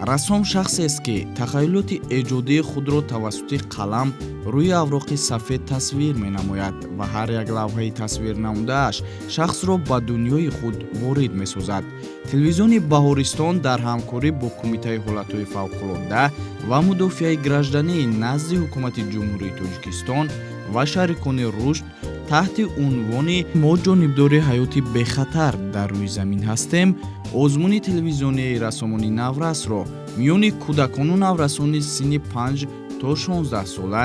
Рассом шахсест, ки тахайюлоти эҷодии худро тавассути қалам рӯи авроқи сафед тасвир менамояд ва ҳар як лавҳаи тасвир намудааш шахсро ба дунёи худ ворид месозад. Телевизиони Баҳористон дар ҳамкорӣ бо Кумитаи ҳолатҳои фавқулодда ва мудофиаи граждании назди Ҳукумати Ҷумҳурии Тоҷикистон ва шарикони рушд таҳти унвони «Мо ҷонибдори ҳаёти бехатар дар рӯи замин ҳастем» озмуни телевизионии рассомони наврасро миёни кӯдакону наврасони синни 5 то 16 сола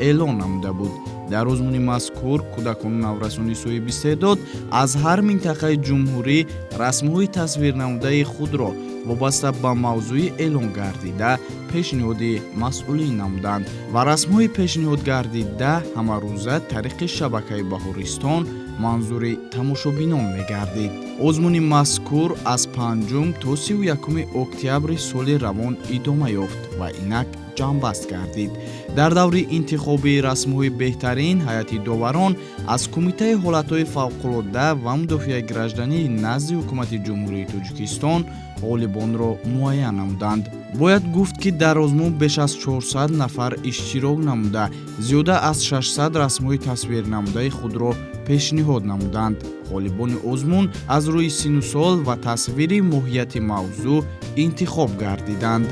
эълон намуда буд. Дар озмуни мазкур кӯдакону наврасони соҳиби истеъдод аз ҳар минтақаи ҷумҳурӣ расмҳои тасвирнамудаи худро вобаста ба мавзӯи эълон гардида пешниҳоди масъулин намуданд ва расмҳои пешниҳодгардида ҳамарӯза тариқи шабакаи Баҳористон манзури тамошобинон мегардид. Озмуни мазкур аз 5 то 31 октябри соли равон идома ёфт ва инак ҷамъбаст гардид. Дар даври интихобии расмҳои беҳтарин ҳайати доварон аз Кумитаи ҳолатҳои фавқулодда ва мудофиаи граждании назди Ҳукумати Ҷумҳурии Тоҷикистон ғолибонро муайян намуданд. Бояд гуфт, ки дар озмун беш аз 400 нафар иштирок намуда, зиёда аз 600 расмҳои тасвирнамудаи худро пешниҳод намуданд. Ғолибони озмун аз рӯи синну сол ва тасвири моҳияти мавзӯъ интихоб гардиданд.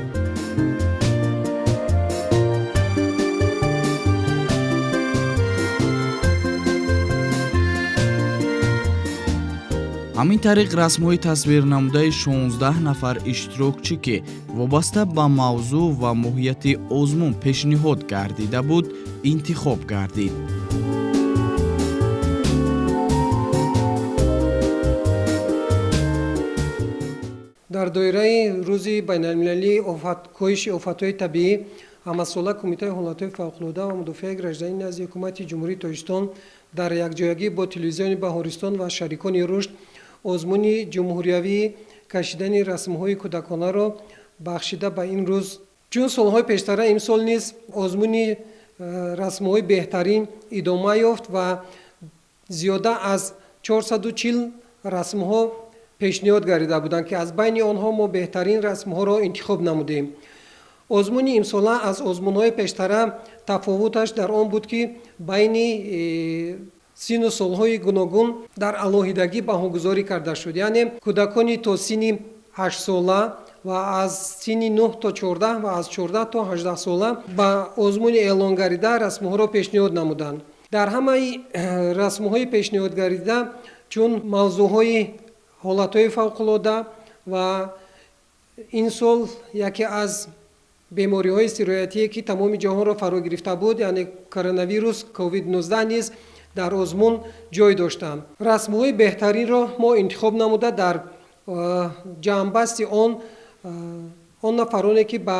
Ҳамин тариқ, расмҳои тасвирнамудаи 16 нафар иштирокчӣ, ки вобаста ба мавзӯъ ва моҳияти озмун пешниҳод гардида буд, интихоб гардид. Дар доираи Рӯзи байналмилалии коҳиши офатҳои табиӣ ҳамасола Кумитаи ҳолатҳои фавқулода ва мудофиаи гражданӣ назди Ҳукумати Ҷумҳурии Тоҷикистон дар якҷоягӣ бо телевизиони Баҳористон ва шарикони рушд озмуни ҷумҳуриявии кашидани расмҳои кӯдаконаро бахшида ба ин рӯз, чун солҳои пештара, имсол низ озмуни расмҳои беҳтарин идома ёфт ва зиёда аз 440 расмҳо пешниҳод гардида буданд, ки аз байни онҳо мо беҳтарин расмҳоро интихоб намудем. Озмуни имсола аз озмунҳои пештара тафовуташ дар он буд, ки байни сину солҳои гуногун дар алоҳидагӣ баҳогузорӣ карда шуд, яъне кӯдакони то синни 8сола ва аз синни 9 то 14 ва аз 14 то 18 сола ба озмуни эълонгарида расмҳоро пешниҳод намуданд. Дар ҳамаи расмҳои пешниҳодгарида чун мавзӯъҳои ҳолатҳои фавқулода ва ин сол яке аз бемориҳои сироятие, ки тамоми ҷаҳонро фаро гирифта буд, яъне коронавирус COVID-19, низ дар озмун ҷой доштанд. Расмҳои беҳтаринро мо интихоб намуда, дар ҷамъбасти он нафароне, ки ба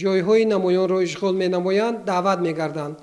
ҷойҳои намоёнро ишғол менамоянд, даъват мегарданд.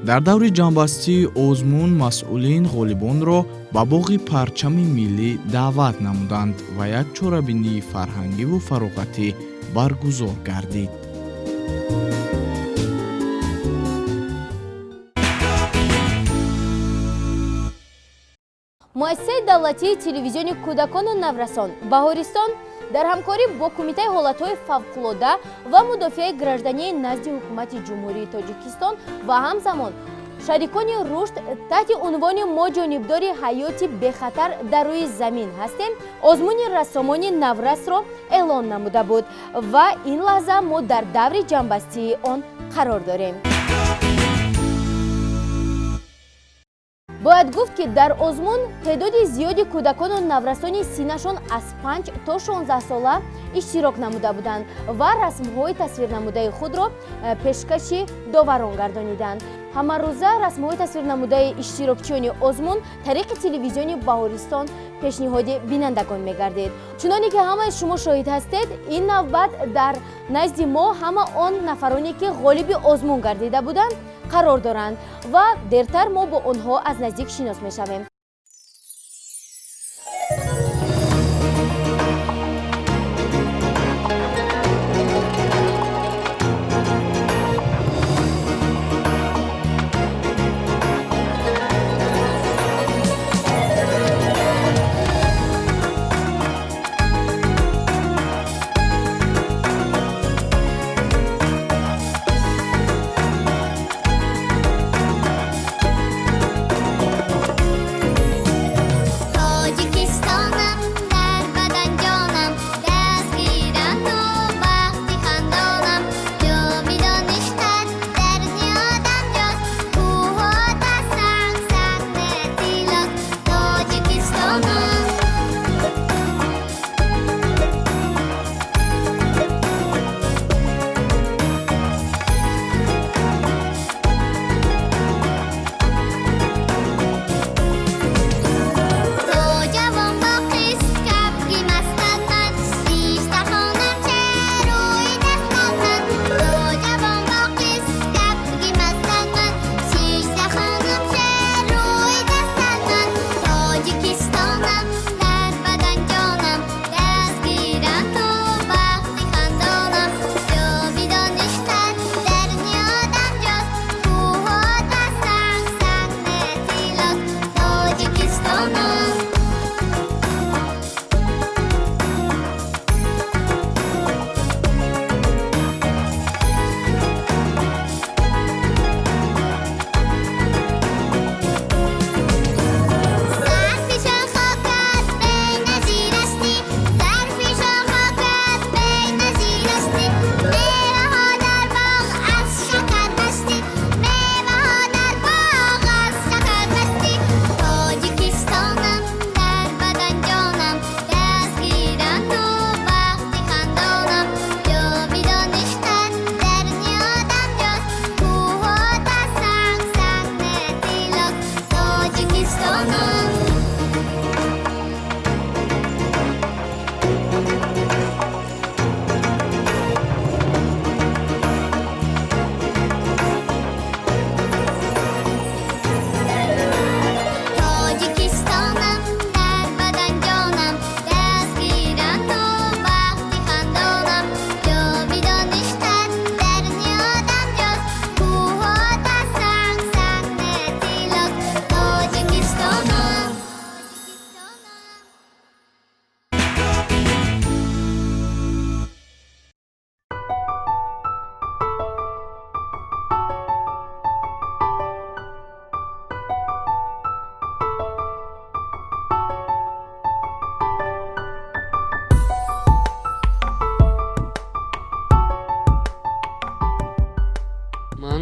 Дар даври ҷамъбастии озмун масъулин ғолибонро ба боғи парчами миллӣ даъват намуданд ва як чорабинии фарҳангиву фароғатӣ баргузор гардид. Муассисаи давлатии телевизиони кӯдакону наврасон Баҳористон дар ҳамкорӣ бо Кумитаи ҳолатҳои фавқулода ва мудофиаи граждании назди Ҳукумати Ҷумҳурии Тоҷикистон ва ҳамзамон шарикони рушд таҳти унвони «Мо ҷонибдори ҳаёти бехатар дар рӯи замин ҳастем» озмуни рассомони наврасро эълон намуда буд ва ин лаҳза мо дар даври ҷамъбастии он қарор дорем. Бояд гуфт, ки дар озмун теъдоди зиёди кӯдакону наврасони синнашон аз 5 то 16 сола иштирок намуда буданд ва расмҳои тасвирнамудаи худро пешкаши доварон гардониданд. Ҳамарӯза расмҳои тасвирнамудаи иштирокчиёни озмун тариқи телевизиони Баҳористон пешниҳоди бинандагон мегардид. Чуноне ки ҳамаи шумо шоҳид ҳастед, ин навбат дар назди мо ҳама он нафароне, ки ғолиби озмун гардида буданд, қарор доранд ва дертар мо бо онҳо аз наздик шинос мешавем.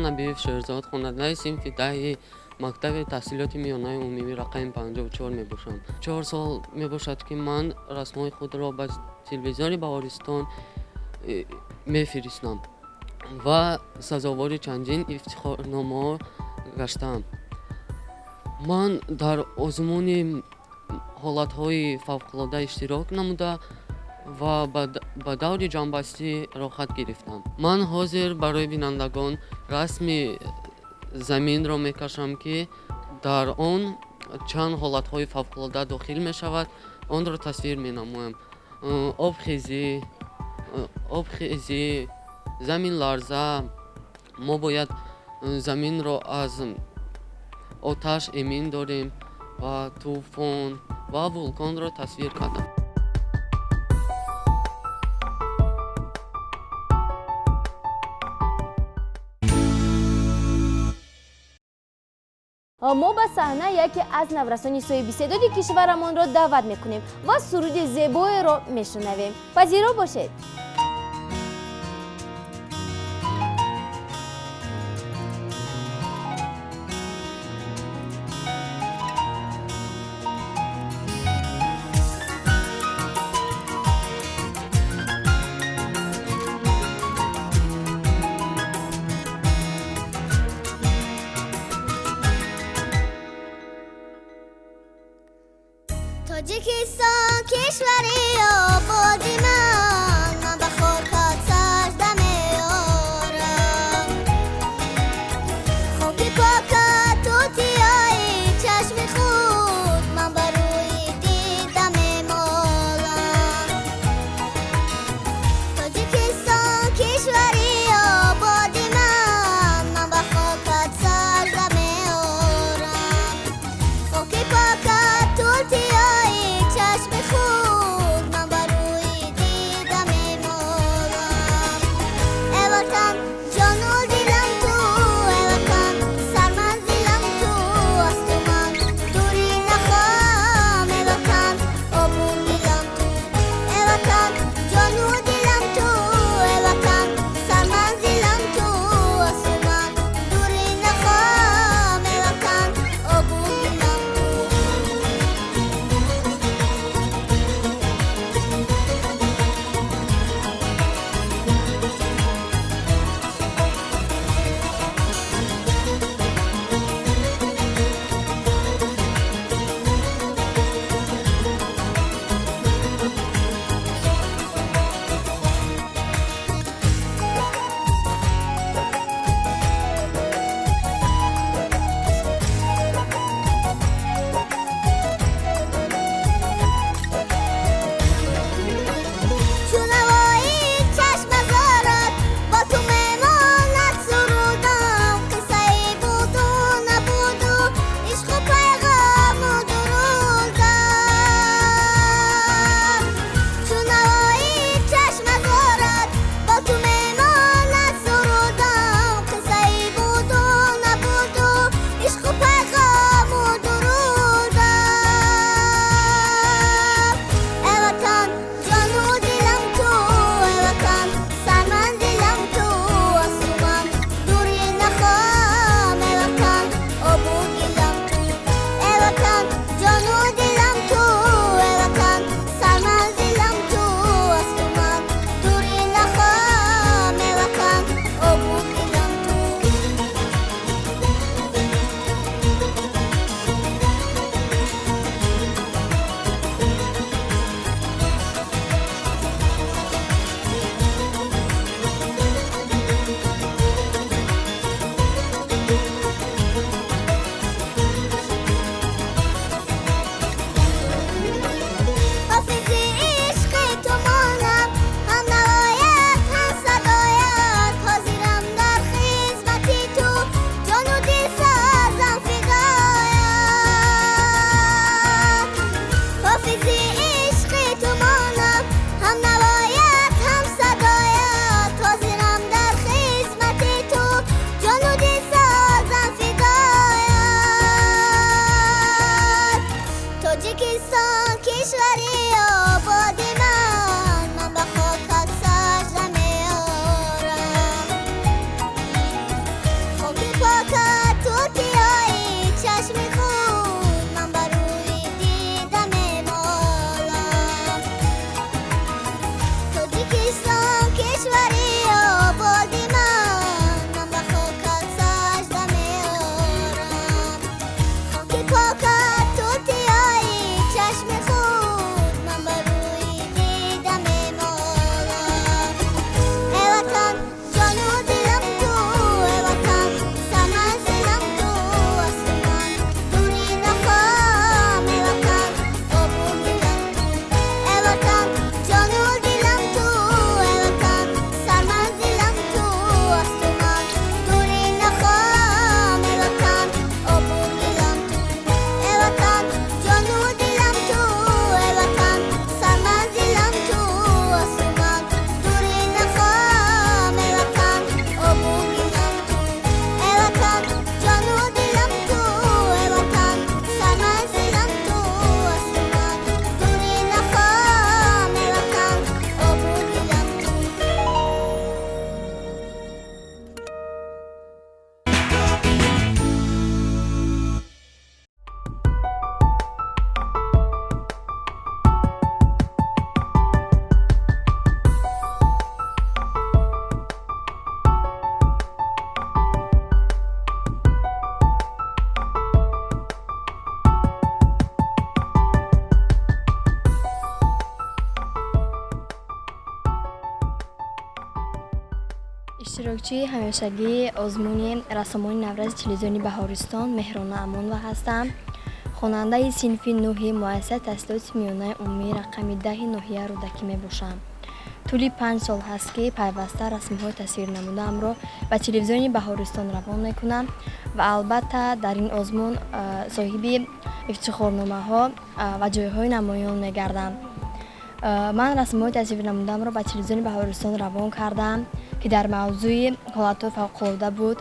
Набиев Шерзод, хонандаи синфи 10 мактаби таҳсилоти миёнаи умумӣ рақами 54 мебошам. 4 сол мебошад, ки ман расмҳои худро ба телевизиони Баҳористон мефиристам ва сазовори чандин ифтихорномаҳо гаштаам. Ман дар озмуни ҳолатҳои фавқулода иштирок намуда ва ба даври ҷамъбастӣ роҳхат гирифтам. Ман ҳозир барои бинандагон расми Заминро мекашам, ки дар он чанд ҳолатҳои фавқулода дохил мешавад, онро тасвир менамоям. Обхезӣ, заминларза. Мо бояд заминро аз оташ эмин дорем ва тӯфон ва вулконро тасвир кардам. Мо ба саҳна яке аз наврасони соҳибистеъдоди кишварамонро даъват мекунем ва суруди зебоеро мешунавем. Пазиро бошед. Тоҷикистон кишвари ободи ман, ман ба хокат сажда меорам. Хоки покат тутиёи чашми худ, ман ба рӯи дида мемолам. Тоҷикистон кишвари ободи ман, ман ба хокат сажда меорам. Хоки покат тутиёи чашми худ, ман ба Иштирокчии ҳамешагии озмуни рассомони навраси телевизиони Баҳористон Меҳрона Амонова ҳастам, хонандаи синфи нӯҳи муассисаи таҳсилоти миёнаи умумии рақами 10-и ноҳияи Рӯдакӣ мебошам. Тӯли 5 сол ҳаст, ки пайваста расмҳои тасвирнамудаамро ба телевизиони Баҳористон равон мекунам ва албатта дар ин озмун соҳиби ифтихорномаҳо ва ҷойҳои намоён мегардам. Ман расмҳои тасвирнамудаамро ба телевизиони Баҳористон равон кардам, ки дар мавзӯи ҳолатҳои фавқулода буд,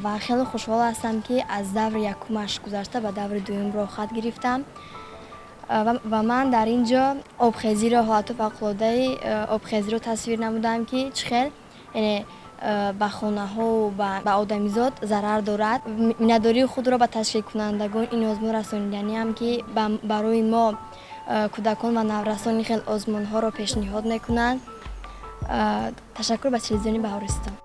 ва хеле хушҳол ҳастам, ки аз даври якумаш гузашта ба даври дуюм роҳхат гирифтам. Ва ман дар ин ҷо обхезиро, ҳолатҳои фавқулодаи обхезиро тасвир намудам, ки чӣ хел, яъне ба хонаҳову ба одамизод зарар дорад. Миннатдории худро ба ташкилкунандагон ин озмун расониданиам, ки барои мо, кӯдакон ва наврасон, ин хел озмунҳоро пешниҳод мекунанд. Ташаккур ба телевизиони Баҳористон.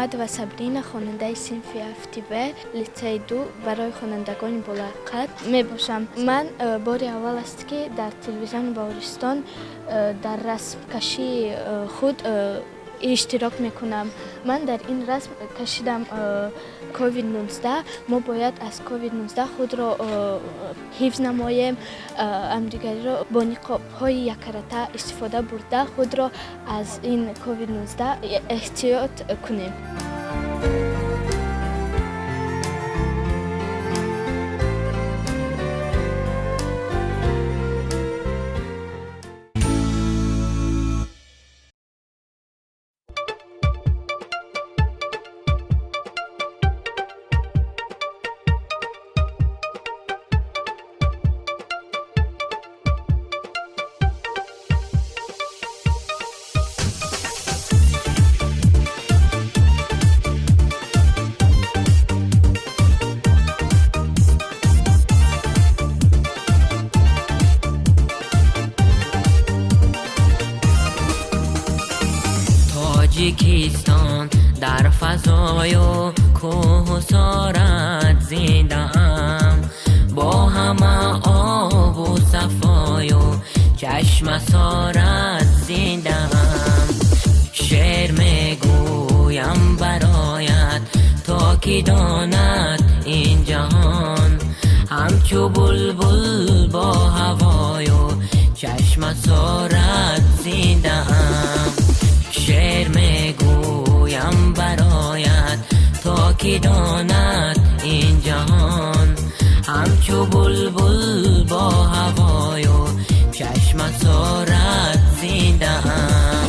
Муҳаммадова Сабрина, хонандаи синфи ҳафти Б, литсейи 2 барои хонандагони болаёқат мебошам. Ман бори аввал аст, ки дар телевизиони Баҳористон дар расмкашии худ иштирок мекунам. Ман дар ин расм кашидам COVID-19. Мо бояд аз COVID-19 худро ҳифз намоем, ҳамдигариро бо ниқобҳои яккарата истифода бурда худро аз ин COVID-19 эҳтиёт кунем. Тоҷикистон дар фазою кӯҳусорат зиндаам, бо ҳама обу сафою чашмасорат зиндаам. Шеър мегӯям бароят, то ки донад ин ҷаҳон, ҳамчу булбул бо ҳавою чашмасорат зиндаам. Шеър мегӯям бароят, то ки донад ин ҷаҳон, ҳамчу булбул бо ҳавою чашмасорат зиндаам.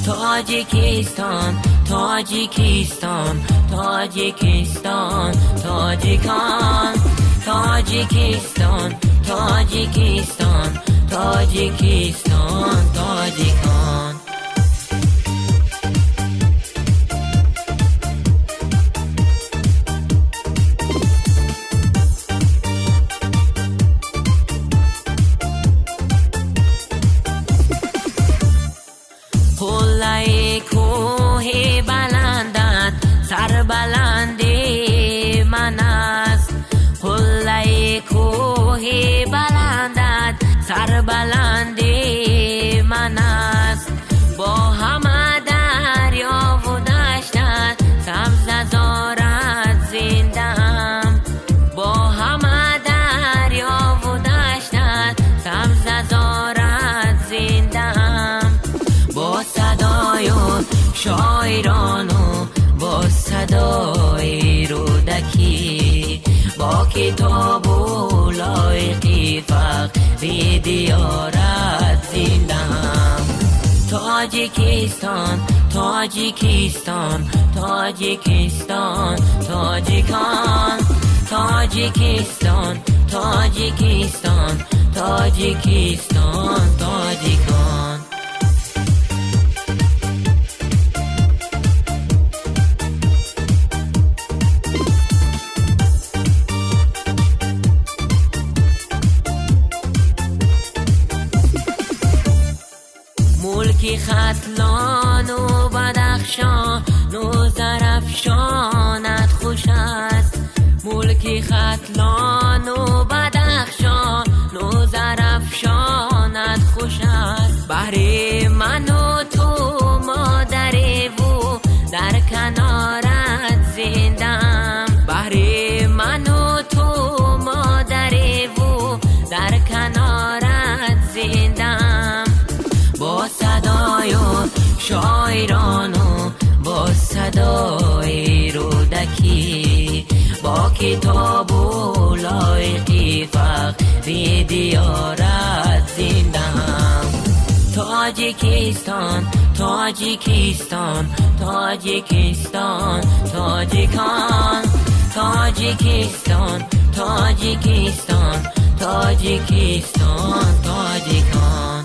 Тоҷикистон, Тоҷикистон, Тоҷикистон, тоҷикон, Тоҷикистон, Тоҷикистон, Тоҷикистон, тоҷикон. قله‌ی کوه بلندت سربلندی من است، قله‌ی کوه بلندت سربلندی من است. با همه دریا و دشتت سبزه‌زارت زنده‌ام، با همه دریا و دشتت سبزه‌زارت زنده‌ام. با صدای شاعران و با صدای رودکی، با کتاب و لایقی فقری دیارت زنده‌ام. تاجیکستان، تاجیکستان، تاجیکستان، تاجیکان، تاجیکستان، تاجیکستان، تاجیکستان، تاجیکان. ملکی ختلان و بدخشان و زرفشانت خوش است، ملکی ختلان و بدخشان و زرفشانت خوش است. بهر من و تو مادر او در کنارت زندم، بهر من و تو مادر او در کنارت زندم. با صدای شاعران و با صدای رودکی، با کتاب و لایقی فقری دیارت زنده‌ام. تاجیکستان، تاجیکستان، تاجیکستان، تاجیکان، تاجیکستان، تاجیکستان، تاجیکستان، تاجیکان.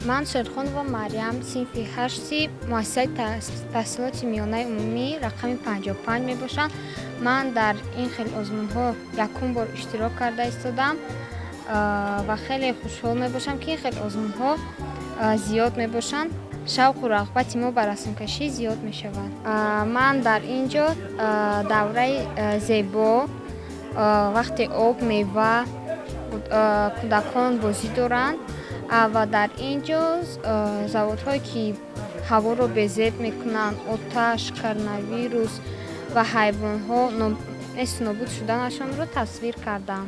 Ман Шерхонова Марьям, синфи 8 муассисаи таҳсилоти миёнаи умумӣ рақами 55 мебошам. Ман дар ин хел озмунҳо якум бор иштирок карда истодам ва хеле хушҳол мебошам, ки ин хел озмунҳо зиёд мебошанд. Шавқу рағбати мо ба расмкашӣ зиёд мешавад. Ман дар ин ҷо давраи зебо, вақте об, мева, кӯдакон бозӣ доранд ва дар ин ҷо заводҳое ки ҳаворо безеб мекунанд, оташ, коронавирус ва ҳайвонҳо несту нобуд шуданашонро тасвир кардам.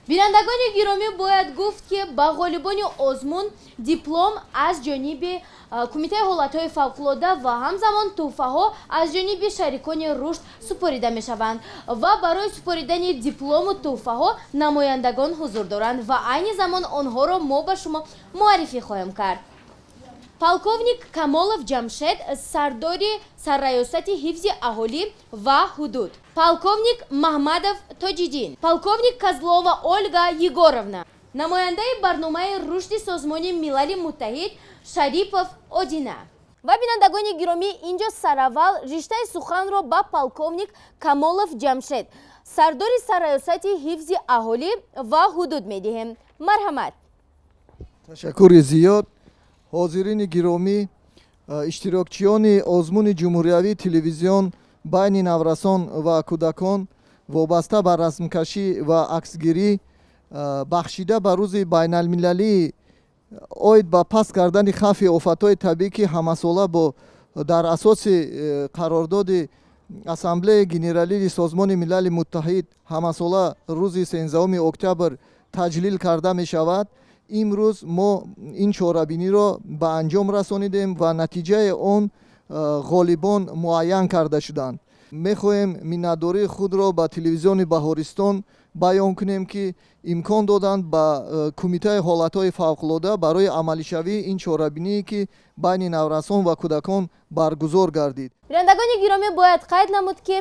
Бинандагони гиромӣ, бояд гуфт, ки ба ғолибони озмун диплом аз ҷониби Кумитаи ҳолатҳои фавқулода ва ҳамзамон тӯҳфаҳо аз ҷониби шарикони рушд супорида мешаванд ва барои супоридани диплому тӯҳфаҳо намояндагон ҳузур доранд ва айни замон онҳоро мо ба шумо муаррифӣ хоҳем кард. Полковник Камолов Ҷамшед, сардори сарраёсати ҳифзи аҳолӣ ва ҳудуд. Полковник Маҳмадов Тоҷиддин. Полковник Козлова Ольга Егоровна. Намояндаи барномаи рушди Созмони Милали Муттаҳид Шарипов Одина. Ва бинандагони гиромӣ, инҷо сараввал риштаи суханро ба полковник Камолов Ҷамшед, сардори сарраёсати ҳифзи аҳолӣ ва ҳудуд медиҳем. Марҳамат. Ташаккури зиёд. Ҳозирини гиромӣ, иштирокчиёни озмуни ҷумҳуриявии телевизион байни наврасон ва кӯдакон вобаста ба расмкашӣ ва аксгирӣ, бахшида ба рӯзи байналмилалии оид ба паст кардани хавфи офатҳои табиӣ, ки ҳамасола бо дар асоси қарордоди Ассамблеяи Генералии Созмони Милали Муттаҳид ҳамасола рӯзи 13 октябр таҷлил карда мешавад, имрӯз мо ин чорабиниро ба анҷом расонидем ва натиҷаи он ғолибон муайян карда шуданд. Мехоҳем миннатдории худро ба телевизиони Баҳористон баён кунем, ки имкон доданд ба Кумитаи ҳолатҳои фавқулода барои амалишавии ин чорабиние, ки байни наврасон ва кӯдакон баргузор гардид. Бинандагони гиромӣ, бояд қайд намуд, ки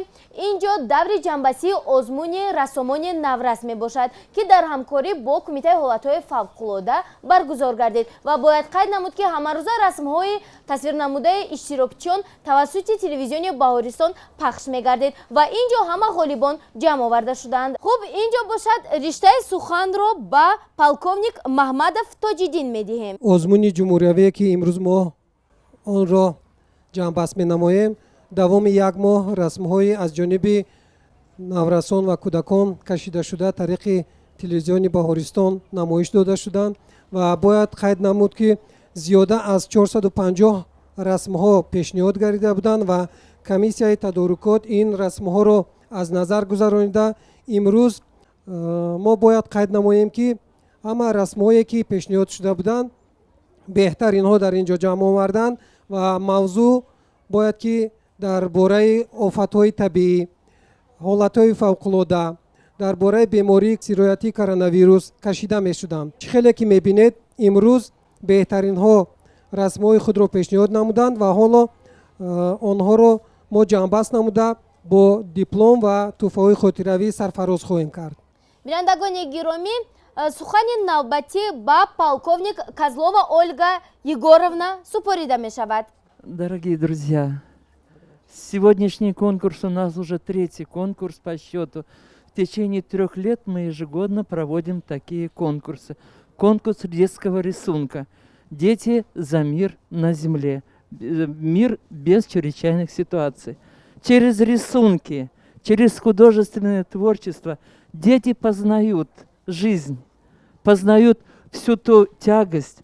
ин ҷо даври ҷамъбастии озмуни рассомони наврас мебошад, ки дар ҳамкорӣ бо Кумитаи ҳолатҳои фавқулода баргузор гардид, ва бояд қайд намуд, ки ҳамарӯза расмҳои тасвирнамудаи иштирокчиён тавассути телевизиони Баҳористон пахш мегардид ва ин ҷо ҳама ғолибон ҷамъ оварда шуданд. Хуб, ин ҷо бошад, риштаи суханро ба полковник Маҳмадов Тоҷиддин медиҳем. Озмуни ҷумҳуриявие, ки имрӯз мо онро ҷамъбаст менамоем, давоми як моҳ расмҳои аз ҷониби наврасон ва кӯдакон кашидашуда тариқи телевизиони Баҳористон намоиш дода шуданд ва бояд қайд намуд, ки зиёда аз 450 расмҳо пешниҳод гардида буданд ва комиссияи тадорукот ин расмҳоро аз назар гузаронида. Имрӯз мо бояд қайд намоем, ки ҳама расмҳое, ки пешниҳод шуда буданд, беҳтаринҳо дар ин ҷо ҷамъ оварданд ва мавзӯъ бояд ки дар бораи офатҳои табиӣ, ҳолатҳои фавқулода, дар бораи бемории сироятии коронавирус кашида мешуданд. Чӣ хеле ки мебинед, имрӯз беҳтаринҳо расмҳои худро пешниҳод намуданд ва ҳоло онҳоро мо ҷамъбаст намуда бо диплом ва тӯҳфаҳои хотиравӣ сарфароз хоҳем кард. Бинандагони гиромӣ, сухани навбатӣ ба полковник Козлова Ольга Егоровна супорида мешавад. Дорогие друзья, сегодняшний конкурс у нас уже третий конкурс по счету. В течение 3 лет мы ежегодно проводим такие конкурсы. Конкурс детского рисунка. Дети за мир на земле. Мир без чрезвычайных ситуаций. Через рисунки, через художественное творчество дети познают жизнь, познают всю ту тягость,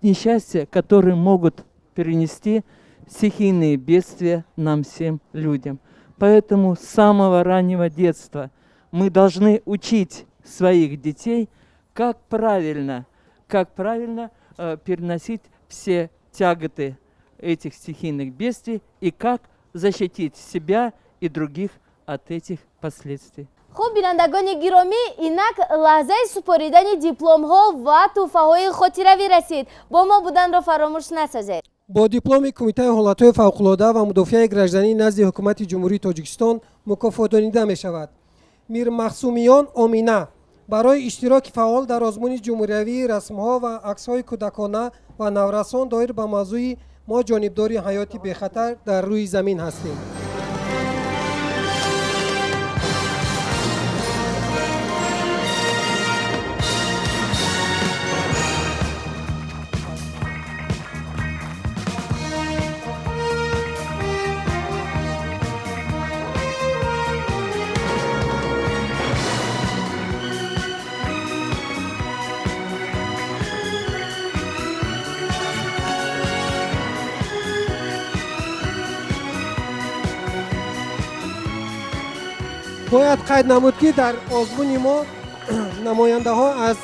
несчастье, которые могут перенести стихийные бедствия нам всем людям. Поэтому с самого раннего детства мы должны учить своих детей, как правильно переносить все тяготы этих стихийных бедствий и как защитить себя и других от этих последствий. Хуб, бинандагони гиромӣ, инак лаҳзаи супоридани дипломҳо ва тӯҳфаҳои хотиравӣ расид. Бо мо буданро фаромӯш насозед. Бо дипломи Кумитаи ҳолатҳои фавқулода ва мудофиаи гражданӣ назди Ҳукумати Ҷумҳурии Тоҷикистон мукофотонида мешавад Мирмахсумиён Омина барои иштироки фаъол дар озмуни ҷумҳуриявии расмҳо ва аксҳои кӯдакона ва наврасон доир ба мавзӯи «Мо ҷонибдори ҳаёти бехатар дар рӯи замин ҳастем». Бояд қайд намуд, ки дар озмуни мо намояндаҳо аз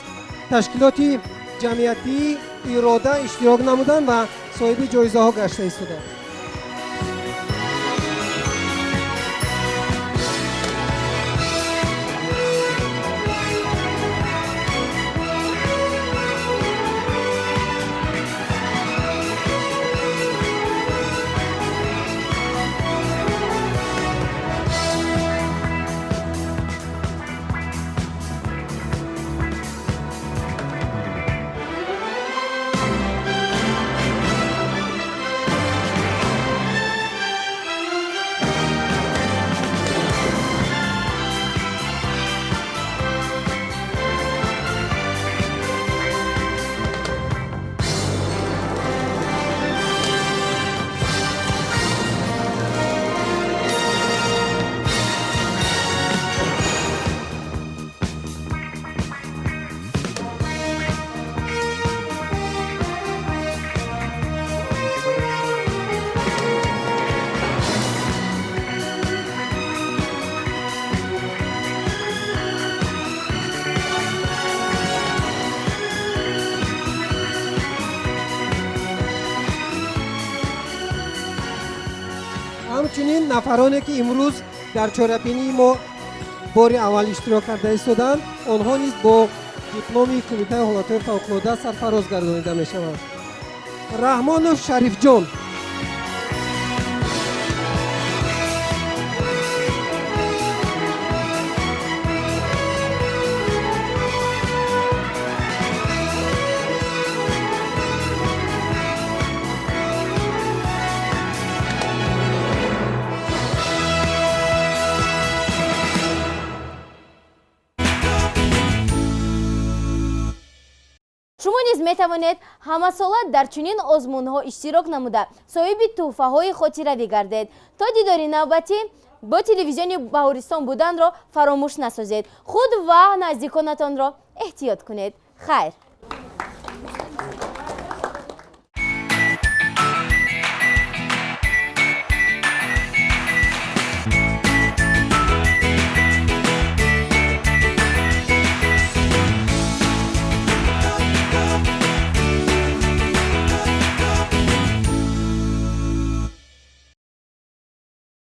ташкилоти ҷамъиятии «Ирода» иштирок намуданд ва соҳиби ҷоизаҳо гашта истоданд. Ҳамчунин нафароне, ки имрӯз дар чорабинии мо бори аввал иштирок карда истоданд, онҳо низ бо дипломи Кумитаи ҳолатҳои фавқулода сарфароз гардонида мешаванд. Раҳмонов Шарифҷон. Шумо низ метавонед ҳамасола дар чунин озмунҳо иштирок намуда, соҳиби тӯҳфаҳои хотиравӣ гардед. То дидори навбатӣ бо телевизиони Баҳористон буданро фаромӯш насозед. Худ ва наздиконатонро эҳтиёт кунед. Хайр.